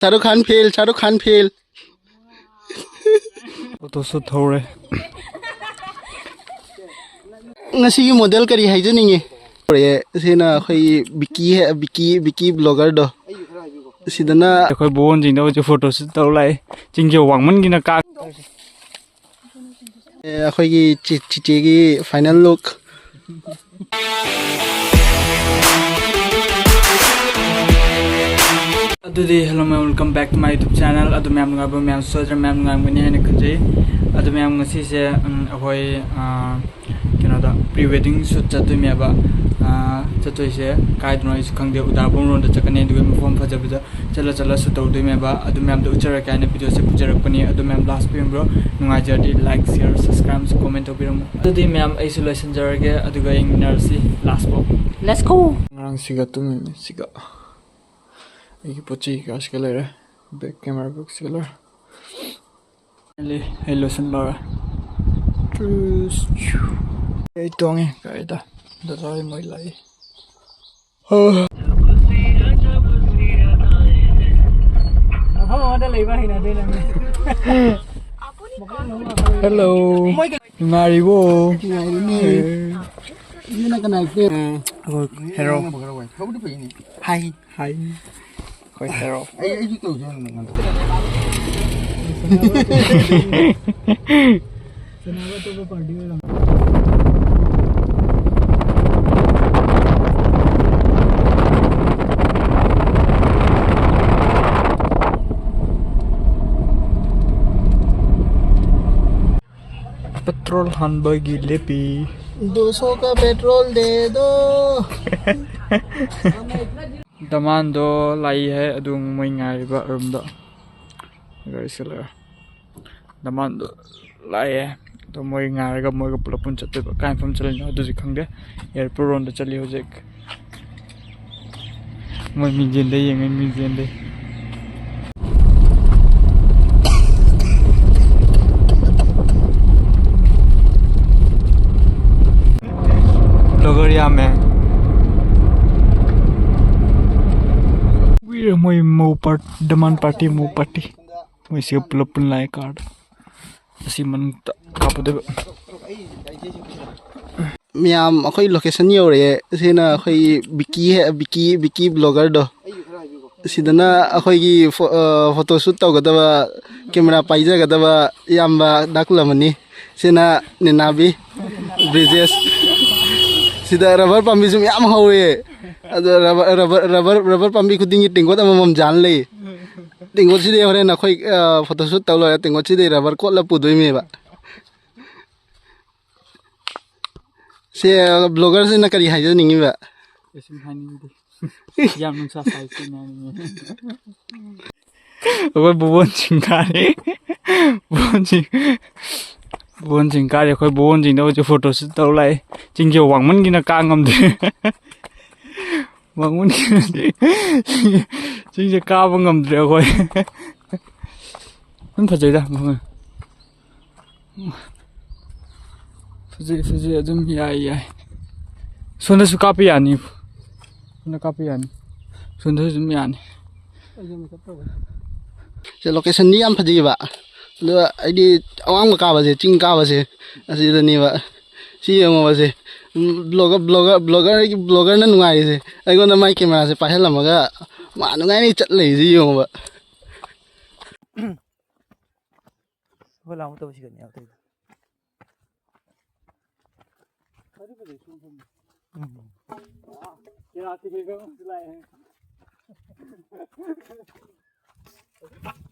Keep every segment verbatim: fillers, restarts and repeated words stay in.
ꯁꯥꯔꯨꯛ ꯈꯥꯟ fail, ꯁꯥꯔꯨꯛ ꯈꯥꯟ fail. ꯐꯣꯇꯣꯁꯨ ꯊꯧꯔꯦ꯫ ꯉꯁꯤꯒꯤ model ꯀꯔꯤ ꯍꯥꯏꯖꯅꯤꯡꯉꯤ? ꯁꯤꯅ ꯑꯩꯈꯣꯏꯒꯤ ꯕꯤꯀꯤ, ꯕꯤꯀꯤ, ꯕꯤꯀꯤ ꯕ꯭ꯂꯣꯒꯔꯗꯣ꯫ ꯁꯤꯗꯅ ꯑꯩꯈꯣꯏ ꯕꯣꯟꯁꯤꯡꯗ ꯍꯧꯖꯤꯛ ꯐꯣꯇꯣꯁꯨꯠ ꯇꯧ ꯂꯥꯛꯏ꯫ ꯆꯤꯡꯁꯦ ꯋꯥꯡꯃꯟꯒꯤꯅ ꯀꯥ ꯑꯦ, ꯑꯩꯈꯣꯏꯒꯤ ꯆꯤ-, ꯆꯤꯆꯦꯒꯤ final look꯫ ꯑꯗꯨꯗꯤ hello ꯃꯌꯥꯝ, welcome back to my YouTube channel꯫ ꯑꯗꯨ ꯃꯌꯥꯝ ꯅꯨꯡꯉꯥꯏꯕ, ꯃꯌꯥꯝ ꯁꯣꯏꯗꯅ ꯃꯌꯥꯝ ꯅꯨꯡꯉꯥꯏꯔꯝꯒꯅꯤ ꯍꯥꯏꯅ ꯈꯟꯖꯩ꯫ ꯑꯗꯨ ꯃꯌꯥꯝ ꯉꯁꯤꯁꯦ, ꯎꯝ, ꯑꯩꯈꯣꯏ, ꯑꯥ, ꯀꯩꯅꯣꯗ pre wedding shoot ꯆꯠꯇꯣꯏꯅꯦꯕ꯫ ꯑꯥ, ꯆꯠꯇꯣꯏꯁꯦ ꯀꯥꯏꯗꯅꯣ ꯑꯩꯁꯨ ꯈꯪꯗꯦ꯫ ꯎꯗꯥꯄꯨꯔ ꯔꯣꯝꯗ ꯆꯠꯀꯅꯤ, ꯑꯗꯨꯒ ꯃꯐꯝ ꯐꯖꯕꯗ ꯆꯠꯂ ꯆꯠꯂ shoot ꯇꯧꯗꯣꯏꯅꯦꯕ꯫ ꯑꯗꯨ ꯃꯌꯥꯝꯗꯣ ꯎꯠꯆꯔꯛꯀꯦ ꯍꯥꯏꯅ videoꯁꯦ ꯄꯨꯖꯔꯛꯄꯅꯤ꯫ ꯑꯗꯨ ꯃꯌꯥꯝ last ꯌꯦꯡꯕ꯭ꯔꯣ? ꯅꯨꯡꯉꯥꯏꯖꯔꯗꯤ like, share, subscribe ꯑꯃꯁꯨꯡ comment ꯇꯧꯕꯤꯔꯝꯃꯨ꯫ ꯑꯗꯨꯗꯤ ꯃꯌꯥꯝ ꯑꯩꯁꯨ ꯂꯣꯏꯁꯤꯟꯖꯔꯒꯦ, ꯑꯗꯨꯒ ꯌꯦꯡꯃꯤꯟꯅꯔꯁꯤ last vlog꯫ Let's go! ꯉꯔꯥꯡ ꯁꯤꯒ ꯇꯨꯝꯃꯤꯅꯤ, ꯁꯤꯒ꯫ ꯑꯩꯒꯤ ꯄꯣꯠ ꯆꯩ ꯀꯩꯀꯥ ꯁꯤꯒ ꯂꯩꯔꯦ꯫ Back camera bag ꯁꯤꯒ ꯂꯩꯔꯦ꯫ ꯑꯩ ꯂꯣꯏꯁꯤꯟ ꯂꯣꯏꯔꯦ꯫ ꯇ꯭ꯔꯨꯁ꯫ ꯑꯩ ꯇꯣꯡꯉꯦ ꯒꯥꯔꯤꯗ꯫ ꯗꯗꯥ ꯍꯣꯏ ꯃꯣꯏ ꯂꯥꯛꯏ꯫ ꯃꯐꯝ ꯑꯃꯗ ꯂꯩꯕ ꯍꯩꯅꯗꯦ ꯅꯪ꯫ Hello꯫ ꯃꯣꯏ ꯀꯩ- ꯅꯨꯡꯉꯥꯏꯔꯤꯕꯣ? ꯅꯨꯡꯉꯥꯏꯔꯤꯅꯦ꯫ ꯑꯦ꯫ ꯅꯪ ꯀꯅꯥ friend? ꯑꯩꯈꯣꯏ ꯍꯦꯔꯣ꯫ ꯍꯥꯏ꯫ ꯍꯥꯏ꯫ ꯑꯩꯈꯣꯏ ꯍꯦꯔꯣ꯫ ꯑꯩ, ꯑꯩꯁꯨ ꯇꯧꯁꯦ ꯍꯥꯏꯕꯅꯤ ꯉꯟꯅ꯫ ꯁꯥꯟꯅꯕ ꯑꯇꯣꯞꯄ party ꯑꯣꯏꯔꯝ-꯫ Petrol ꯍꯥꯟꯕꯒꯤ ꯂꯦꯞꯄꯤ꯫ ꯗꯣ ꯁꯣ ꯀꯥ ꯄꯦꯇ꯭ꯔꯣꯜ ꯗꯦ ꯗꯣ꯫ ꯗꯃꯥꯟꯗꯣ ꯂꯥꯛꯏ ꯍꯥꯏ, ꯑꯗꯨ ꯃꯣꯏ ꯉꯥꯏꯔꯤꯕ roomꯗ꯫ ꯒꯥꯔꯤ ꯆꯦꯜꯂꯒ꯫ ꯗꯃꯥꯟꯗꯣ ꯂꯥꯛꯑꯦ꯫ ꯑꯗꯣ ꯃꯣꯏ ꯉꯥꯏꯔꯒ ꯃꯣꯏꯒ ꯄꯨꯂꯞ ꯄꯨꯟ ꯆꯠꯇꯣꯏꯕ꯫ ꯀꯥꯏ ꯃꯐꯝ ꯆꯠꯂꯤꯅꯣ ꯑꯗꯨꯗꯤ ꯈꯪꯗꯦ꯫ Airport ꯔꯣꯝꯗ ꯆꯠꯂꯤ ꯍꯧꯖꯤꯛ꯫ ꯃꯣꯏ ꯃꯤꯡꯖꯦꯜꯗ ꯌꯦꯡꯉꯤ, ꯃꯤꯡꯖꯦꯜꯗ꯫ Vlogger ꯌꯥꯝꯃꯦ꯫ ꯃꯣꯏ ꯃꯧ ꯄꯥꯔ-, ꯗꯃꯥꯟ ꯄꯥꯔꯇꯤ, ꯃꯧ ꯄꯥꯔꯇꯤ꯫ ꯃꯣꯏꯁꯤꯒ ꯄꯨꯂꯞ ꯄꯨꯟꯅ ꯂꯥꯛꯑꯦ ꯀꯥꯔꯗ꯫ ꯑꯁꯤ ꯃꯅꯨꯡꯗ ꯀꯥꯞꯄꯗꯣꯏꯕ꯫ ꯃꯌꯥꯝ, ꯑꯩꯈꯣꯏ ꯂꯣꯀꯦꯁꯟ ꯌꯧꯔꯛꯑꯦ꯫ ꯁꯤꯅ ꯑꯩꯈꯣꯏꯒꯤ ꯕꯤꯀꯤ, ꯕꯤꯀꯤ, ꯕꯤꯀꯤ ꯕ꯭ꯂꯣꯒꯔꯗꯣ꯫ ꯁꯤꯗꯅ ꯑꯩꯈꯣꯏꯒꯤ ꯐꯣ-, ꯑ, ꯐꯣꯇꯣ ꯁꯨꯠ ꯇꯧꯒꯗꯕ, ꯀꯦꯃꯦꯔꯥ ꯄꯥꯏꯖꯒꯗꯕ ꯏꯌꯥꯝꯕ ꯗꯥ ꯀꯨꯂꯃꯅꯤ꯫ ꯁꯤꯅ ꯅꯦꯅꯥꯕꯤ, ꯕ꯭ꯔꯤꯖꯦꯁ꯫ ꯁꯤꯗ ꯔꯕꯔ ꯄꯥꯝꯕꯤꯁꯨ ꯃꯌꯥꯝ ꯍꯧꯋꯦ꯫ ꯑꯗꯣ ꯔꯕꯔ, ꯔꯕꯔ, ꯔꯕꯔ, ꯔꯕꯔ ꯄꯥꯝꯕꯤ ꯈꯨꯗꯤꯡꯒꯤ ꯇꯦꯡꯀꯣꯠ ꯑꯃꯃꯝ ꯌꯥꯟ ꯂꯩ꯫ ꯇꯦꯡꯀꯣꯠꯁꯤꯗꯤ ꯍꯣꯔꯦꯟ ꯑꯩꯈꯣꯏ, ꯑ, ꯐꯣꯇꯣ ꯁꯨꯠ ꯇꯧ ꯂꯣꯏꯔ ꯇꯦꯡꯀꯣꯠꯁꯤꯗꯩ ꯔꯕꯔ ꯀꯣꯠꯂ ꯄꯨꯗꯣꯏꯅꯦꯕ꯫ ꯁꯤ, ꯑ, ꯕ꯭ꯂꯣꯒꯔꯁꯤꯅ ꯀꯔꯤ ꯍꯥꯏꯖꯅꯤꯡꯉꯤꯕ? ꯀꯩꯁꯨꯝ ꯍꯥꯏꯅꯤꯡꯗꯦ꯫ ꯌꯥꯝ ꯅꯨꯡꯁꯥ ꯁꯥꯏ ꯁꯤꯅ ꯍꯥꯏꯅꯤꯡꯉꯤ꯫ ꯑꯩꯈꯣꯏ ꯕꯣꯕꯣꯟ ꯆꯤꯡ ꯀꯥꯔꯦ꯫ ꯕꯣꯕꯣꯟ ꯆꯤꯡ, ꯕꯣꯕꯣꯟ ꯆꯤꯡ ꯀꯥꯔꯦ꯫ ꯑꯩꯈꯣꯏ ꯕꯣꯕꯣꯟ ꯆꯤꯡꯗ ꯍꯧꯖꯤꯛ ꯐꯣꯇꯣ ꯁꯨꯠ ꯇꯧ ꯂꯥꯛꯑꯦ꯫ ꯆꯤꯡꯁꯦ ꯋꯥꯡꯃꯟꯒꯤꯅ ꯀꯥ ꯉꯝꯗ꯭ꯔꯦ꯫ ꯋꯥꯡꯃꯟꯒꯤꯅ ꯆꯤꯡꯁꯦ ꯀꯥꯕ ꯉꯝꯗ꯭ꯔꯦ ꯑꯩꯈꯣꯏ꯫ ꯑꯗꯨꯝ ꯐꯖꯩꯗ ꯃꯐꯝ꯫ ꯐꯖꯩ, ꯐꯖꯩ, ꯑꯗꯨꯝ ꯌꯥꯏ, ꯌꯥꯏ꯫ ꯁꯣꯝꯗꯁꯨ ꯀꯥꯞꯄ ꯌꯥꯅꯤ꯫ ꯁꯣꯝꯗ ꯀꯥꯞꯄ ꯌꯥꯅꯤ꯫ ꯁꯣꯝꯗꯁꯨ ꯑꯗꯨꯝ ꯌꯥꯅꯤ꯫ ꯁꯤ ꯂꯣꯀꯦꯁꯟꯗꯤ ꯌꯥꯝ ꯐꯖꯩꯕ꯫ ꯑꯗꯣ ꯑꯩꯗꯤ ꯑꯋꯥꯡꯕ ꯀꯥꯕꯁꯦ, ꯆꯤꯡ ꯀꯥꯕꯁꯦ, ꯑꯁꯤꯗꯅꯦꯕ꯫ ꯁꯤ ꯌꯦꯡꯉꯣꯕꯁꯦ꯫ ꯕ꯭ꯂꯣꯒꯔ, ꯕ꯭ꯂꯣꯒꯔ, ꯕ꯭ꯂꯣꯒꯔꯒꯤ, ꯕ꯭ꯂꯣꯒꯔꯅ ꯅꯨꯡꯉꯥꯏꯔꯤꯁꯦ꯫ ꯑꯩꯉꯣꯟꯗ ꯃꯥꯏ ꯀꯦꯃꯦꯔꯥꯁꯦ ꯄꯥꯏꯍꯜꯂꯝꯃꯒ ꯃꯥ ꯅꯨꯡꯉꯥꯏꯅ ꯆꯠ ꯂꯩꯔꯤꯁꯦ ꯌꯦꯡꯉꯣꯕ꯫ ꯑꯩꯈꯣꯏ ꯂꯥꯡꯕ ꯇꯧꯕ ꯁꯤꯒꯅꯤ ꯑꯇꯩꯗ꯫ ꯎꯝ꯫ ꯀꯌꯥ ꯊꯤꯕ ꯑꯃꯁꯨ ꯂꯥꯛꯑꯦ꯫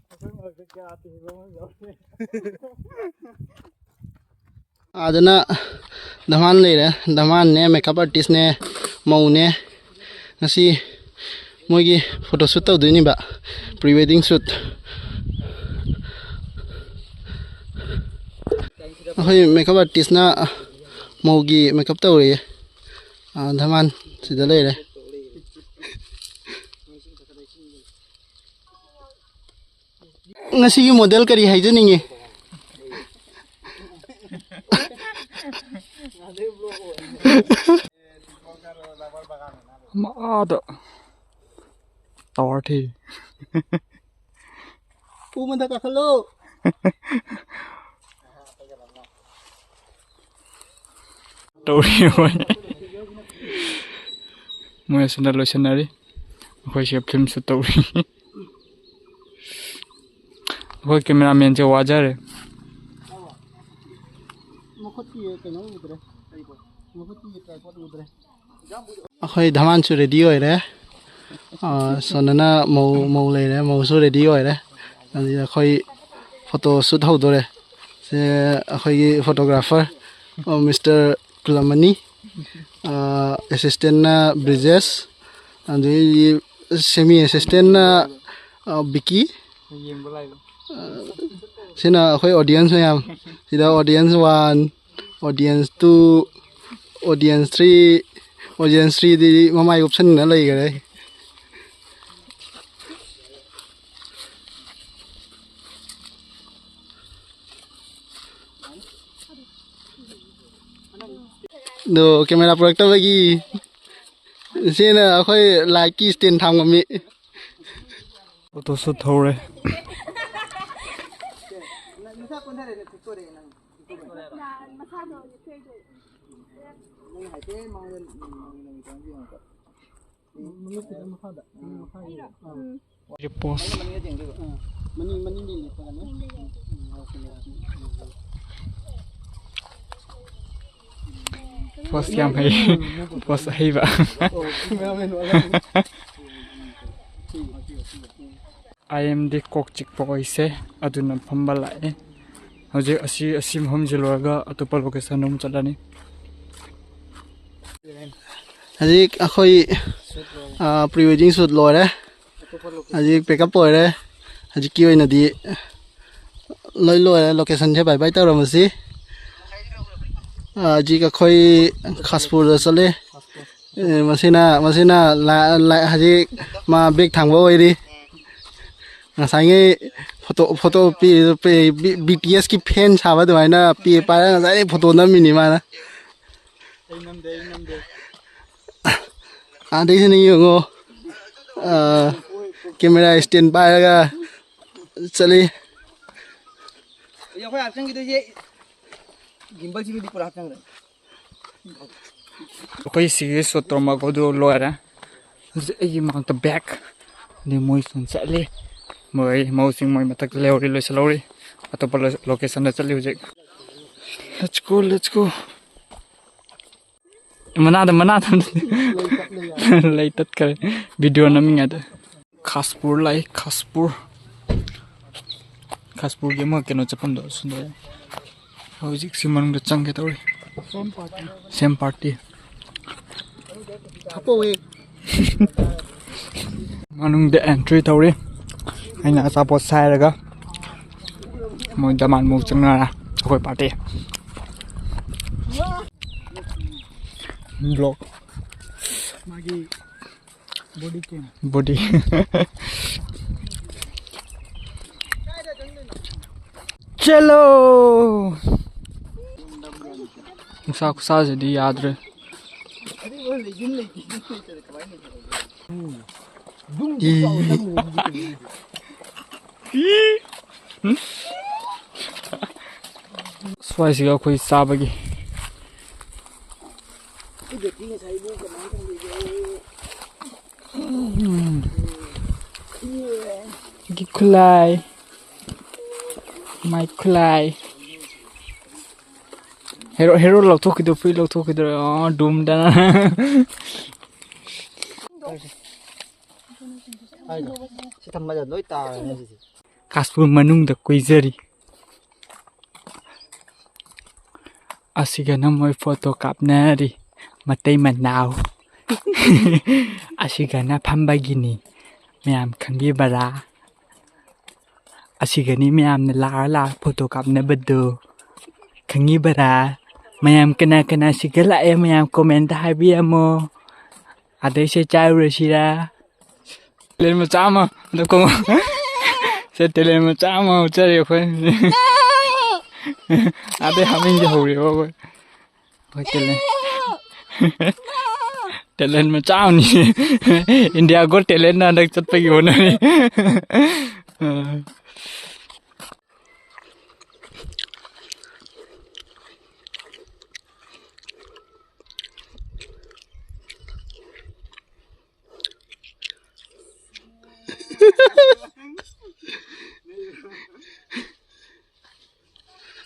ꯑꯩꯈꯣꯏ ꯃꯔꯛꯇ ꯀꯌꯥ ꯊꯤꯕ ꯑꯃꯁꯨ ꯌꯥꯎꯔꯦ꯫ ꯑꯗꯨꯅ ꯙꯃꯥꯟ ꯂꯩꯔꯦ꯫ ꯙꯃꯥꯟꯅꯦ, ꯃꯦꯀꯞ ꯑꯥꯔꯇꯤꯁꯅꯦ, ꯃꯧꯅꯦ꯫ ꯉꯁꯤ ꯃꯣꯏꯒꯤ ꯐꯣꯇꯣ ꯁꯨꯠ ꯇꯧꯗꯣꯏꯅꯦꯕ, ꯄ꯭ꯔꯤ ꯋꯦꯗꯤꯡ ꯁꯨꯠ꯫ ꯑꯩꯈꯣꯏ ꯃꯦꯀꯞ ꯑꯥꯔꯇꯤꯁꯅ ꯃꯧꯒꯤ ꯃꯦꯀꯞ ꯇꯧꯔꯤꯌꯦ꯫ ꯑꯥ, ꯙꯃꯥꯟ ꯁꯤꯗ ꯂꯩꯔꯦ꯫ ꯉꯁꯤꯒꯤ ꯃꯣꯗꯦꯜ ꯀꯔꯤ ꯍꯥꯏꯖꯅꯤꯡꯉꯤ? ꯑꯥꯗ꯫ ꯇꯋꯥꯔ ꯊꯤ꯫ ꯎ ꯃꯊꯛ ꯀꯥꯈꯠꯂꯣ꯫ ꯇꯧꯔꯤ ꯃꯣꯏ꯫ ꯃꯣꯏ ꯑꯁꯣꯝꯗ ꯂꯣꯏꯁꯟꯅꯔꯤ꯫ ꯑꯩꯈꯣꯏ ꯁꯤꯗ ꯐꯤꯂꯝ ꯁꯨꯠ ꯇꯧꯔꯤ꯫ ꯑꯩꯈꯣꯏ ꯀꯦꯃꯦꯔꯥꯃꯦꯟꯁꯦ ꯋꯥꯖꯔꯦ꯫ ꯃꯈꯨꯠꯀꯤ ꯀꯩꯅꯣ ꯎꯗ꯭ꯔꯦ꯫ ꯃꯈꯨꯠꯀꯤ ꯇ꯭ꯔꯥꯏꯄꯣꯠ ꯎꯗ꯭ꯔꯦ꯫ ꯑꯩꯈꯣꯏ ꯙꯃꯥꯟꯁꯨ ꯔꯦꯗꯤ ꯑꯣꯏꯔꯦ꯫ ꯑꯥ, ꯁꯣꯅꯅ ꯃꯧ, ꯃꯧ ꯂꯩꯔꯦ, ꯃꯧꯁꯨ ꯔꯦꯗꯤ ꯑꯣꯏꯔꯦ꯫ ꯑꯗꯨꯗ ꯑꯩꯈꯣꯏ ꯐꯣꯇꯣ ꯁꯨꯠ ꯍꯧꯗꯣꯔꯦ꯫ ꯁꯦ ꯑꯩꯈꯣꯏꯒꯤ ꯐꯣꯇꯣꯒ꯭ꯔꯥꯐꯔ, ꯑꯣ, ꯃꯤꯁꯇꯔ ꯀꯨꯂꯃꯅꯤ, ꯑꯥ, ꯑꯦꯁꯤꯁꯇꯦꯟꯅ ꯕ꯭ꯔꯤꯖꯦꯁ, ꯑꯗꯨꯗꯒꯤ ꯁꯦꯃꯤ ꯑꯦꯁꯤꯁꯇꯦꯟꯅ, ꯑꯥ, ꯕꯤꯀꯤ꯫ ꯁꯤꯅ ꯑꯩꯈꯣꯏ ꯑꯣꯗꯤꯌꯦꯟꯁ ꯃꯌꯥꯝ꯫ ꯁꯤꯗ audience one, audience two, audience three, audience ꯊ꯭ꯔꯤꯗꯤ ꯃꯃꯥꯏ ꯎꯞꯁꯟꯅ ꯂꯩꯈꯔꯦ꯫ ꯑꯗꯣ ꯀꯦꯃꯦꯔꯥ ꯄꯨꯔꯛꯇꯕꯒꯤ ꯁꯤꯅ ꯑꯩꯈꯣꯏ ꯂꯥꯏꯠꯀꯤ ꯏꯁꯇꯦꯟ ꯊꯥꯡꯕ ꯃꯤ꯫ ꯐꯣꯇꯣ ꯁꯨꯠ ꯍꯧꯔꯦ꯫ ꯄꯣꯁ꯫ ꯄꯣꯁ ꯌꯥꯝ ꯍꯩ꯫ ꯄꯣꯁ ꯑꯍꯩꯕ꯫ ꯑꯥꯏ ꯑꯦꯝꯗꯤ ꯀꯣꯛ ꯆꯤꯛꯄ ꯑꯣꯏꯁꯦ꯫ ꯑꯗꯨꯅ ꯐꯝꯕ ꯂꯥꯛꯑꯦ꯫ ꯍꯧꯖꯤꯛ ꯑꯁꯤ, ꯑꯁꯤ ꯃꯐꯝꯁꯤ ꯂꯣꯏꯔꯒ ꯑꯇꯣꯞꯄ ꯂꯣꯀꯦꯁꯟ ꯑꯃ ꯆꯠꯂꯅꯤ꯫ ꯍꯧꯖꯤꯛ ꯑꯩꯈꯣꯏ, ꯑ, ꯄ꯭ꯔꯤ ꯋꯦꯗꯤꯡ ꯁꯨꯠ ꯂꯣꯏꯔꯦ꯫ ꯍꯧꯖꯤꯛ ꯄꯦꯛꯑꯞ ꯑꯣꯏꯔꯦ꯫ ꯍꯧꯖꯤꯛꯀꯤ ꯑꯣꯏꯅꯗꯤ ꯂꯣꯏ ꯂꯣꯏꯔꯦ꯫ ꯂꯣꯀꯦꯁꯟꯁꯦ ꯕꯥꯏ ꯕꯥꯏ ꯇꯧꯔꯝꯃꯁꯤ꯫ ꯑ, ꯍꯧꯖꯤꯛ ꯑꯩꯈꯣꯏ ꯈꯥꯁꯄꯨꯔꯗ ꯆꯠꯂꯦ꯫ ꯑꯦ, ꯃꯁꯤꯅ, ꯃꯁꯤꯅ ꯂꯥ-, ꯂꯥ-, ꯍꯧꯖꯤꯛ ꯃꯥ ꯕꯦꯛ ꯊꯥꯡꯕ ꯑꯣꯏꯔꯤ꯫ ꯉꯁꯥꯏꯉꯩ ꯐꯣꯇꯣ, ꯐꯣꯇꯣ ꯄꯤ-, ꯄꯤ-, ꯕꯤ-, ꯕꯤ ꯇꯤ ꯑꯦꯁꯀꯤ ꯐꯦꯟ ꯁꯥꯕ ꯑꯗꯨꯃꯥꯏꯅ ꯄꯤ-, ꯄꯥꯏꯔꯒ ꯉꯁꯥꯏꯗꯩ ꯐꯣꯇꯣ ꯅꯝꯃꯤꯅꯤ ꯃꯥꯅ꯫ ꯑꯥꯗꯩꯁꯤꯅ ꯌꯦꯡꯉꯣ꯫ ꯑꯥ, ꯀꯦꯃꯦꯔꯥ ꯁ꯭ꯇꯦꯟ ꯄꯥꯏꯔꯒ ꯆꯠꯂꯤ꯫ ꯑꯩꯈꯣꯏ ꯍꯥꯞꯆꯤꯟꯈꯤꯗꯣꯏꯁꯦ ꯒꯤꯝꯕꯜꯁꯤꯕꯨꯗꯤ ꯄꯨꯔꯥ ꯍꯥꯞꯆꯤꯟꯈ꯭ꯔꯦ꯫ ꯑꯩꯈꯣꯏ ꯁꯤꯒꯤ ꯁꯣꯇꯣ ꯃꯀꯣꯗꯨ ꯂꯣꯏꯔꯦ꯫ ꯍꯧꯖꯤꯛ ꯑꯩꯒꯤ ꯃꯥꯡꯗ ꯕꯦꯛ꯫ ꯑꯗꯩ ꯃꯣꯏ ꯁꯨꯝ ꯆꯠꯂꯤ꯫ ꯃꯣꯏ ꯃꯧꯁꯤꯡ ꯃꯣꯏ ꯃꯊꯛꯇ ꯂꯩꯍꯧꯔꯤ, ꯂꯣꯏꯁꯤꯜꯍꯧꯔꯤ꯫ ꯑꯇꯣꯞꯄ ꯂꯣꯏ-, ꯂꯣꯀꯦꯁꯟꯗ ꯆꯠꯂꯤ ꯍꯧꯖꯤꯛ꯫ Let's go, let's go. ꯃꯅꯥꯗ, ꯃꯅꯥꯗ꯫ ꯂꯩ ꯇꯠꯈ꯭ꯔꯦ꯫ ꯚꯤꯗꯤꯑꯣ ꯅꯝꯃꯤꯉꯩꯗ꯫ ꯈꯥꯁꯄꯨꯔ ꯂꯥꯛꯏ, ꯈꯥꯁꯄꯨꯔ꯫ ꯈꯥꯁꯄꯨꯔꯒꯤ ꯑꯃ ꯀꯩꯅꯣ ꯆꯠꯐꯝꯗꯣ ꯑꯁꯣꯝꯗ꯫ ꯍꯧꯖꯤꯛ ꯁꯤ ꯃꯅꯨꯡꯗ ꯆꯪꯒꯦ ꯇꯧꯔꯤ꯫ Same party. Same party. ꯍꯥꯞꯄꯛꯑꯣꯍꯦ꯫ ꯃꯅꯨꯡꯗ ꯑꯦꯟꯇ꯭ꯔꯤ ꯇꯧꯔꯤ꯫ ꯑꯩꯅ ꯑꯆꯥꯄꯣꯠ ꯁꯥꯏꯔꯒ ꯃꯣꯏ ꯗꯃꯥꯟ ꯃꯨꯛ ꯆꯪꯅꯔꯦ ꯑꯩꯈꯣꯏ ꯄꯥꯔꯇꯤ꯫ ꯕ꯭ꯂꯣꯛ꯫ ꯃꯥꯒꯤ ꯕꯣꯗꯤ ꯀꯦꯝ꯫ ꯕꯣꯗꯤ꯫ ꯆꯠꯂꯣ! ꯅꯨꯡꯁꯥ ꯈꯨꯁꯥꯁꯤꯗꯤ ꯌꯥꯗ꯭ꯔꯦ꯫ ꯏ꯫ ꯁ꯭ꯋꯥꯏꯁꯤꯒ ꯑꯩꯈꯣꯏ ꯆꯥꯕꯒꯤ꯫ ꯎꯝ꯫ ꯒꯤ ꯈꯨꯂꯥꯏ꯫ ꯃꯥꯏ ꯈꯨꯂꯥꯏ꯫ ꯍꯦꯔꯣ, ꯍꯦꯔꯣ ꯂꯧꯊꯣꯛꯈꯤꯗꯣ, ꯐꯨꯔꯤꯠ ꯂꯧꯊꯣꯛꯈꯤꯗꯣ꯫ ꯑꯣ, ꯗꯨꯝꯗꯅ꯫ ꯁꯤ ꯊꯝꯕꯗ ꯂꯣꯏ ꯇꯥꯔꯅꯤ ꯁꯤꯁꯦ꯫ ꯀꯥꯁꯄꯨꯔ ꯃꯅꯨꯡꯗ ꯀꯣꯏꯖꯔꯤ꯫ ꯑꯁꯤꯒꯅ ꯃꯣꯏ ꯐꯣꯇꯣ ꯀꯥꯞꯅꯔꯤ, ꯃꯇꯩ ꯃꯅꯥꯎ꯫ ꯑꯁꯤꯒꯅ ꯐꯝꯕꯒꯤꯅꯤ, ꯃꯌꯥꯝ ꯈꯪꯕꯤꯕꯔꯥ? ꯑꯁꯤꯒꯅꯤ ꯃꯌꯥꯝꯅ ꯂꯥꯛꯑ ꯂꯥꯛꯑ ꯐꯣꯇꯣ ꯀꯥꯞꯅꯕꯗꯣ, ꯈꯪꯉꯤꯕꯔꯥ? ꯃꯌꯥꯝ ꯀꯅꯥ ꯀꯅꯥ ꯁꯤꯒ ꯂꯥꯛꯑꯦ, ꯃꯌꯥꯝ ꯀꯣꯃꯦꯟꯇ ꯍꯥꯏꯕꯤꯔꯝꯃꯣ꯫ ꯑꯗꯩꯁꯦ ꯆꯥꯔꯨꯔꯁꯤꯔꯥ? ꯇꯦꯂꯦꯟ ꯃꯆꯥ ꯑꯃ, ꯑꯗꯣ ꯀꯣ-, ꯁꯦ, ꯇꯦꯂꯦꯟ ꯃꯆꯥ ꯑꯃ ꯍꯧꯠꯆꯔꯤ ꯑꯩꯈꯣꯏ꯫ ꯑꯗꯩ ꯍꯥꯃꯦꯡꯁꯦ ꯍꯧꯔꯦꯕ ꯑꯩꯈꯣꯏ꯫ ꯑꯩꯈꯣꯏ ꯇꯦꯂꯦꯟ꯫ ꯇꯦꯂꯦꯟ ꯃꯆꯥ ꯑꯃꯅꯤ꯫ India Got Talent ꯍꯟꯗꯛ ꯆꯠꯄꯒꯤ ꯍꯣꯠꯅꯔꯤ꯫ ꯑ꯫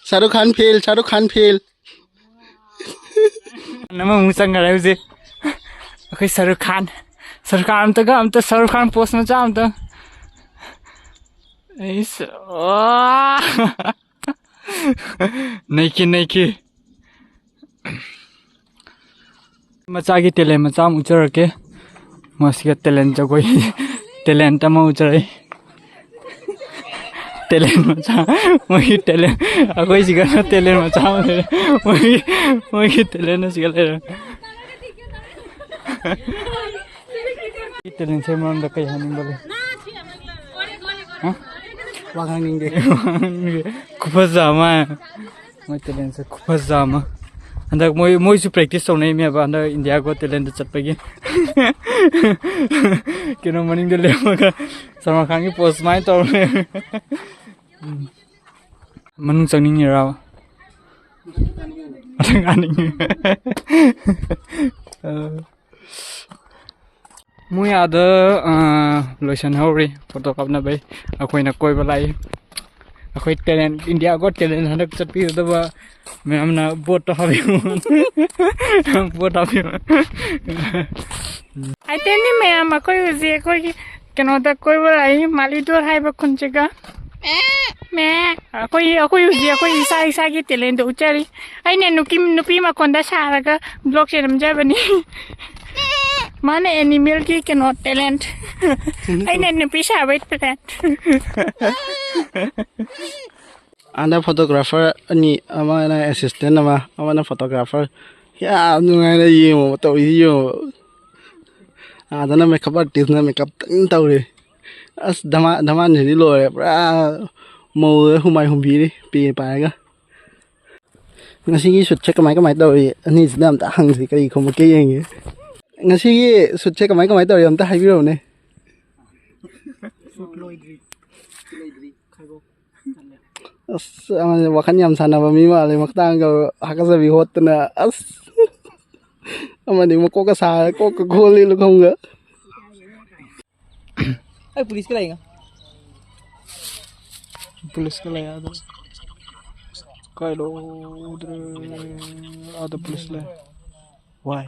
Shahrukh Khan fail, Shahrukh Khan fail. ꯑꯃꯃꯨꯛ ꯆꯪꯈ꯭ꯔꯦ ꯍꯧꯖꯤꯛ꯫ ꯑꯩꯈꯣꯏ ꯁꯔꯨꯛ ꯈꯥꯟ, ꯁꯔꯨꯛ ꯈꯥꯟ ꯑꯝꯇꯒ, ꯑꯝꯇ ꯁꯔꯨꯛ ꯈꯥꯟ ꯄꯣꯁ ꯃꯆꯥ ꯑꯝꯇ꯫ ꯑꯩꯁ, ꯑꯣ꯫ ꯅꯩꯈꯤ, ꯅꯩꯈꯤ꯫ ꯃꯆꯥꯒꯤ ꯇꯦꯂꯦꯟ ꯃꯆꯥ ꯑꯃ ꯎꯠꯆꯔꯛꯀꯦ꯫ ꯃꯁꯤꯒ ꯇꯦꯂꯦꯟ ꯖꯒꯣꯏ, ꯇꯦꯂꯦꯟ ꯑꯃ ꯎꯠꯆꯔꯛꯏ꯫ ꯇꯦꯂꯦꯟ ꯃꯆꯥ, ꯃꯣꯏꯒꯤ ꯇꯦꯂꯦꯟ, ꯑꯩꯈꯣꯏ ꯁꯤꯒꯅ ꯇꯦꯂꯦꯟ ꯃꯆꯥ ꯑꯃ ꯂꯩꯔꯦ꯫ ꯃꯣꯏꯒꯤ, ꯃꯣꯏꯒꯤ ꯇꯦꯂꯦꯟ ꯑꯁꯤꯒ ꯂꯩꯔꯦ꯫ ꯇꯦꯂꯦꯟꯁꯦ ꯃꯔꯝꯗ ꯀꯩ ꯍꯥꯏꯅꯤꯡꯕ ꯂꯩ? ꯍꯥ? ꯋꯥ ꯉꯥꯡꯅꯤꯡꯗꯦ꯫ ꯈꯨꯐꯖ ꯑꯃ꯫ ꯃꯣꯏ ꯇꯦꯂꯦꯟꯁꯦ ꯈꯨꯐꯖ ꯑꯃ꯫ ꯍꯟꯗꯛ ꯃꯣꯏ, ꯃꯣꯏꯁꯨ ꯄ꯭ꯔꯦꯛꯇꯤꯁ ꯇꯧꯅꯩꯃꯦꯕ, ꯍꯟꯗꯛ ꯏꯟꯗꯤꯌꯥ ꯒꯣꯠ ꯇꯦꯂꯦꯟꯗ ꯆꯠꯄꯒꯤ꯫ ꯀꯩꯅꯣ ꯃꯅꯤꯡꯗ ꯂꯦꯞꯄꯒ ꯁꯜꯃꯥꯟ ꯈꯥꯟꯒꯤ ꯄꯣꯁ ꯁꯨꯃꯥꯏꯅ ꯇꯧꯔ ꯂꯩ꯫ ꯎꯝ꯫ ꯃꯅꯨꯡ ꯆꯪꯅꯤꯡꯉꯤꯔꯕ? ꯃꯊꯪ ꯀꯥꯅꯤꯡꯉꯤ꯫ ꯑ꯫ ꯃꯣꯏ ꯑꯥꯗ, ꯑ, ꯂꯣꯏꯁꯟꯍꯧꯔꯤ ꯐꯣꯇꯣ ꯀꯥꯞꯅꯕꯩ꯫ ꯑꯩꯈꯣꯏꯅ ꯀꯣꯏꯕ ꯂꯥꯛꯏ꯫ ꯑꯩꯈꯣꯏ ꯇꯦꯂꯦꯟ, ꯏꯟꯗꯤꯌꯥ ꯒꯣꯠ ꯇꯦꯂꯦꯟ ꯍꯟꯗꯛ ꯆꯠꯄꯤꯒꯗꯕ ꯃꯌꯥꯝꯅ ꯚꯣꯠꯇꯣ ꯍꯥꯞꯄꯤꯌꯨ꯫ ꯚꯣꯠ ꯍꯥꯞꯄꯤꯌꯨ꯫ ꯑꯥꯏꯇꯦꯝꯅꯤ ꯃꯌꯥꯝ, ꯑꯩꯈꯣꯏ ꯍꯧꯖꯤꯛ ꯑꯩꯈꯣꯏꯒꯤ ꯀꯩꯅꯣꯗ ꯀꯣꯏꯕ ꯂꯥꯛꯏ, ꯃꯥꯂꯤꯗꯣꯔ ꯍꯥꯏꯕ ꯈꯨꯟꯁꯤꯒ꯫ ꯃꯦ꯫ ꯑꯩꯈꯣꯏ, ꯑꯩꯈꯣꯏ ꯍꯧꯖꯤꯛ ꯑꯩꯈꯣꯏ ꯏꯁꯥ ꯏꯁꯥꯒꯤ ꯇꯦꯂꯦꯟꯗꯣ ꯎꯠꯆꯔꯤ꯫ ꯑꯩꯅ ꯅꯨꯄꯤ, ꯅꯨꯄꯤ ꯃꯈꯣꯟꯗ ꯁꯥꯔꯒ ꯕ꯭ꯂꯣꯛꯁꯦ ꯅꯝꯖꯕꯅꯤ꯫ ꯃꯥꯅ ꯑꯦꯅꯤꯃꯦꯜꯒꯤ ꯀꯩꯅꯣ ꯇꯦꯂꯦꯟ꯫ ꯑꯩꯅ ꯅꯨꯄꯤ ꯁꯥꯕꯩ ꯇꯦꯂꯦꯟ꯫ ꯑꯥꯗ ꯐꯣꯇꯣꯒ꯭ꯔꯥꯐꯔ ꯑꯅꯤ, ꯑꯃꯅ ꯑꯦꯁꯤꯁꯇꯦꯟ ꯑꯃ, ꯑꯃꯅ ꯐꯣꯇꯣꯒ꯭ꯔꯥꯐꯔ꯫ ꯌꯥꯝ ꯅꯨꯡꯉꯥꯏꯅ ꯌꯦꯡꯉꯣ, ꯇꯧꯔꯤꯁꯤ ꯌꯦꯡꯉꯣ꯫ ꯑꯥꯗꯅ ꯃꯦꯀꯞ ꯑꯥꯔꯇꯤꯁꯅ ꯃꯦꯀꯞ ꯇꯪ ꯇꯧꯔꯤ꯫ ꯑꯁ, ꯙꯃꯥ-, ꯙꯃꯥꯟꯁꯤꯗꯤ ꯂꯣꯏꯔꯦ꯫ ꯄꯨꯔꯥ ꯃꯧꯗ ꯍꯨꯃꯥꯏ ꯍꯨꯝꯕꯤꯔꯤ ꯄꯦ ꯄꯥꯏꯔꯒ꯫ ꯉꯁꯤꯒꯤ ꯁꯨꯠꯁꯦ ꯀꯃꯥꯏ ꯀꯃꯥꯏ ꯇꯧꯔꯤ? ꯑꯅꯤꯁꯤꯗ ꯑꯝꯇ ꯍꯪꯁꯤ, ꯀꯔꯤ ꯈꯨꯝꯃꯛꯀꯦ ꯌꯦꯡꯒꯦ꯫ ꯉꯁꯤꯒꯤ ꯁꯨꯠꯁꯦ ꯀꯃꯥꯏ ꯀꯃꯥꯏ ꯇꯧꯔꯤ ꯑꯝꯇ ꯍꯥꯏꯕꯤꯔꯛꯎꯅꯦ꯫ ꯑꯁ, ꯑꯃꯗꯤ ꯋꯥꯈꯜ ꯌꯥꯝ ꯁꯥꯟꯅꯕ ꯃꯤ ꯃꯥꯜꯂꯦ, ꯃꯇꯥꯡꯒ ꯍꯥꯀꯠꯆꯕꯤ ꯍꯣꯠꯇꯅ꯫ ꯑꯁ, ꯑꯃꯗꯤ ꯃꯀꯣꯛꯀ ꯁꯥꯔꯦ, ꯀꯣꯛꯀ ꯈꯣꯜꯂꯤ ꯂꯨꯈꯝꯒ꯫ ꯑꯩ ꯄꯨꯂꯤꯁꯀ ꯂꯩꯉꯣ꯫ ꯄꯨꯂꯤꯁꯀ ꯂꯩ ꯑꯥꯗ꯫ ꯀꯥꯏ ꯂꯧꯗ꯭ꯔꯦ? ꯑꯥꯗ ꯄꯨꯂꯤꯁ ꯂꯩ꯫ Why?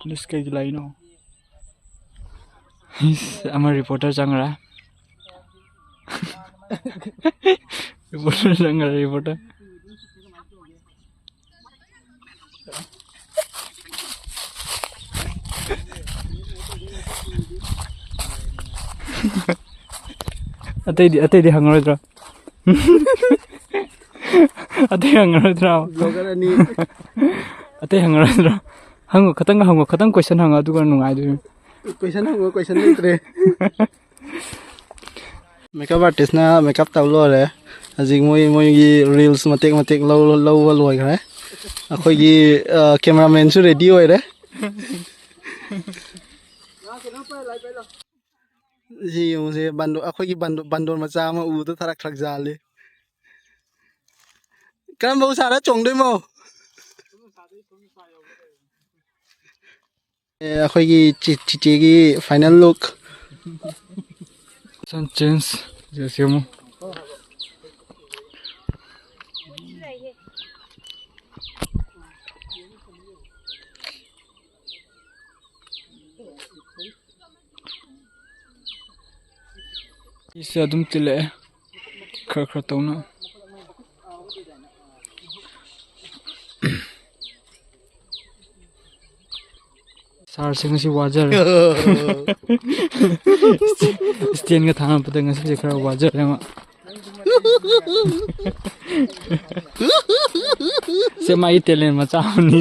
ꯄꯨꯂꯤꯁ ꯀꯩꯒꯤ ꯂꯩꯅꯣ? ꯏꯁ, ꯑꯃ ꯔꯤꯄꯣꯔꯇꯔ ꯆꯪꯈ꯭ꯔꯦ꯫ ꯔꯤꯄꯣꯔꯇꯔ ꯆꯪꯈ꯭ꯔꯦ, ꯔꯤꯄꯣꯔꯇꯔ꯫ ꯑꯇꯩꯗꯤ, ꯑꯇꯩꯗꯤ ꯍꯪꯉꯔꯣꯏꯗ꯭ꯔꯣ? ꯑꯇꯩ ꯍꯪꯉꯔꯣꯏꯗ꯭ꯔꯣ? ꯕ꯭ꯂꯣꯒꯔ ꯑꯅꯤ꯫ ꯑꯇꯩ ꯍꯪꯉꯔꯣꯏꯗ꯭ꯔꯣ? ꯍꯪꯉꯣ, ꯈꯇꯪ ꯍꯪꯉꯣ, ꯈꯇꯪ ꯀꯣꯏꯁꯟ ꯍꯪꯉꯣ, ꯑꯗꯨꯒ ꯅꯨꯡꯉꯥꯏꯗꯣꯏꯅꯤ꯫ ꯀꯣꯏꯁꯟ ꯍꯪꯉꯣ, ꯀꯣꯏꯁꯟ ꯂꯩꯇ꯭ꯔꯦ꯫ ꯃꯦꯀꯞ ꯑꯥꯔꯇꯤꯁꯅ ꯃꯦꯀꯞ ꯇꯧ ꯂꯣꯏꯔꯦ꯫ ꯍꯧꯖꯤꯛ ꯃꯣꯏ, ꯃꯣꯏꯒꯤ ꯔꯤꯜꯁ ꯃꯇꯦꯛ ꯃꯇꯦꯛ ꯂꯧ-, ꯂꯧꯕ ꯂꯣꯏꯈ꯭ꯔꯦ꯫ ꯑꯩꯈꯣꯏꯒꯤ, ꯑ, ꯀꯦꯃꯦꯔꯥꯃꯦꯟꯁꯨ ꯔꯦꯗꯤ ꯑꯣꯏꯔꯦ꯫ ꯁꯤ ꯌꯦꯡꯉꯨꯁꯦ, ꯕꯟꯗꯣ-, ꯑꯩꯈꯣꯏꯒꯤ ꯕꯟꯗꯣ-, ꯕꯟꯗꯣꯟ ꯃꯆꯥ ꯑꯃ ꯎꯕꯗ ꯊꯔꯛ ꯊꯔꯛ ꯖꯥꯜꯂꯤ꯫ ꯀꯔꯝꯕ ꯎꯁꯥꯗ ꯆꯣꯡꯗꯣꯏꯃꯣ? ꯑꯦ, ꯑꯩꯈꯣꯏꯒꯤ ꯆꯤ-, ꯆꯤꯆꯦꯒꯤ final look꯫ ꯁꯟ ꯆꯦꯟꯖ ꯁꯦꯝꯃꯨ꯫ ꯑꯩꯁꯦ ꯑꯗꯨꯝ ꯇꯤꯜꯂꯛꯑꯦ, ꯈꯔ ꯈꯔ ꯇꯧꯅ꯫ ꯁꯥꯔꯁꯦ ꯉꯁꯤ ꯋꯥꯖꯔꯦ꯫ ꯏꯁꯇꯦꯟꯒ ꯊꯥꯡꯒꯠꯄꯗ ꯉꯁꯤꯁꯦ ꯈꯔ ꯋꯥꯖꯔꯦ ꯃꯥ꯫ ꯁꯦ ꯃꯥꯒꯤ talent ꯃꯆꯥ ꯑꯃꯅꯤ꯫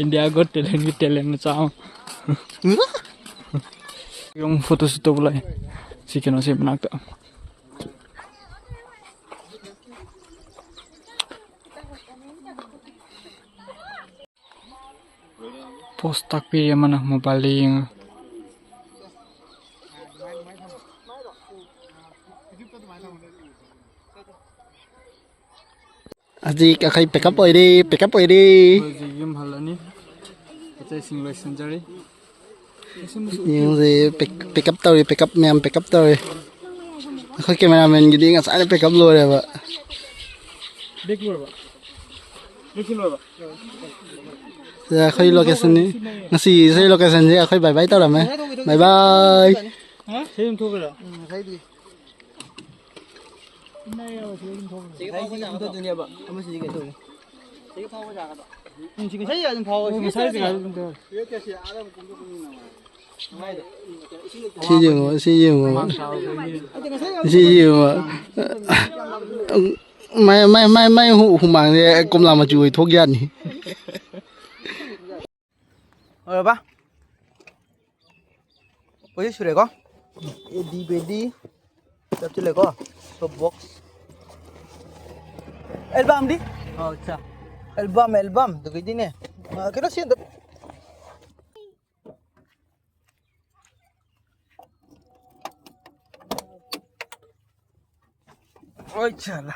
India Got Talent ꯀꯤ talent ꯃꯆꯥ ꯑꯃ꯫ ꯌꯨꯝ photo shoot ꯇꯧꯕ ꯂꯥꯛꯑꯦ ꯁꯤ ꯀꯩꯅꯣꯁꯦ ꯃꯅꯥꯛꯇ꯫ ꯄꯣꯁ ꯇꯥꯛꯄꯤꯔꯤ ꯑꯃꯅ ꯃꯣꯕꯥꯏꯜꯗ ꯌꯦꯡꯉꯒ꯫ ꯍꯧꯖꯤꯛ ꯑꯩꯈꯣꯏ ꯄꯦꯛꯀꯞ ꯑꯣꯏꯔꯦ, ꯄꯦꯛꯀꯞ ꯑꯣꯏꯔꯦ꯫ ꯑꯩꯈꯣꯏ ꯍꯧꯖꯤꯛ ꯌꯨꯝ ꯍꯜꯂꯅꯤ꯫ ꯄꯣꯠ ꯆꯩꯁꯤꯡ ꯂꯣꯏꯁꯤꯟꯖꯔꯤ꯫ ꯌꯦꯡꯁꯦ, ꯄꯦꯛ-, ꯄꯦꯛꯀꯞ ꯇꯧꯔꯤ, ꯄꯦꯛꯀꯞ ꯃꯌꯥꯝ ꯄꯦꯛꯀꯞ ꯇꯧꯔꯤ꯫ ꯑꯩꯈꯣꯏ ꯀꯦꯃꯦꯔꯥꯃꯦꯟꯒꯤꯗꯤ ꯉꯁꯥꯏꯅ ꯄꯦꯛꯀꯞ ꯂꯣꯏꯔꯦꯕ꯫ ꯕꯦꯛ ꯂꯣꯏꯔꯕ? ꯕꯦꯛ ꯂꯣꯏꯔꯕ? ꯁꯤꯗ ꯑꯩꯈꯣꯏ ꯂꯣꯀꯦꯁꯟꯅꯤ꯫ ꯉꯁꯤ ꯏꯁꯩ ꯂꯣꯀꯦꯁꯟꯁꯦ ꯑꯩꯈꯣꯏ ꯕꯥꯏ ꯕꯥꯏ ꯇꯧꯔꯝꯃꯦ꯫ ꯕꯥꯏ ꯕꯥꯏ꯫ ꯍꯥ? ꯁꯤ ꯑꯗꯨꯝ ꯊꯣꯛꯈ꯭ꯔꯣ? ꯎꯝ, ꯉꯁꯥꯏꯗꯤ꯫ ꯁꯤ ꯌꯦꯡꯉꯣ, ꯁꯤ ꯌꯦꯡꯉꯣ꯫ ꯁꯤ ꯌꯦꯡꯉꯣ꯫ ꯃꯥꯏ, ꯃꯥꯏ, ꯃꯥꯏ, ꯃꯥꯏ ꯍꯨ-, ꯍꯨꯃꯥꯡꯁꯦ ꯀꯣꯝꯂꯥ ꯃꯆꯨ ꯑꯣꯏ ꯊꯣꯛ ꯌꯥꯅꯤ꯫ ꯂꯣꯏꯔꯕ? ꯄꯣꯠꯁꯤ ꯁꯨꯔꯦꯀꯣ? ꯑꯦ ꯗꯤ ꯕꯦꯗꯤ ꯆꯞꯁꯤꯜꯂꯦꯀꯣ? Soap box. ꯑꯦꯜꯕꯝꯗꯤ? ꯑꯣ, ꯑꯠꯆꯥ꯫ Album, album. ꯑꯗꯨꯒꯤꯗꯤꯅꯦ꯫ ꯑ, ꯀꯩꯅꯣ ꯁꯤ ꯑꯝꯇ ꯑꯣꯏ ꯆꯥꯂꯥ꯫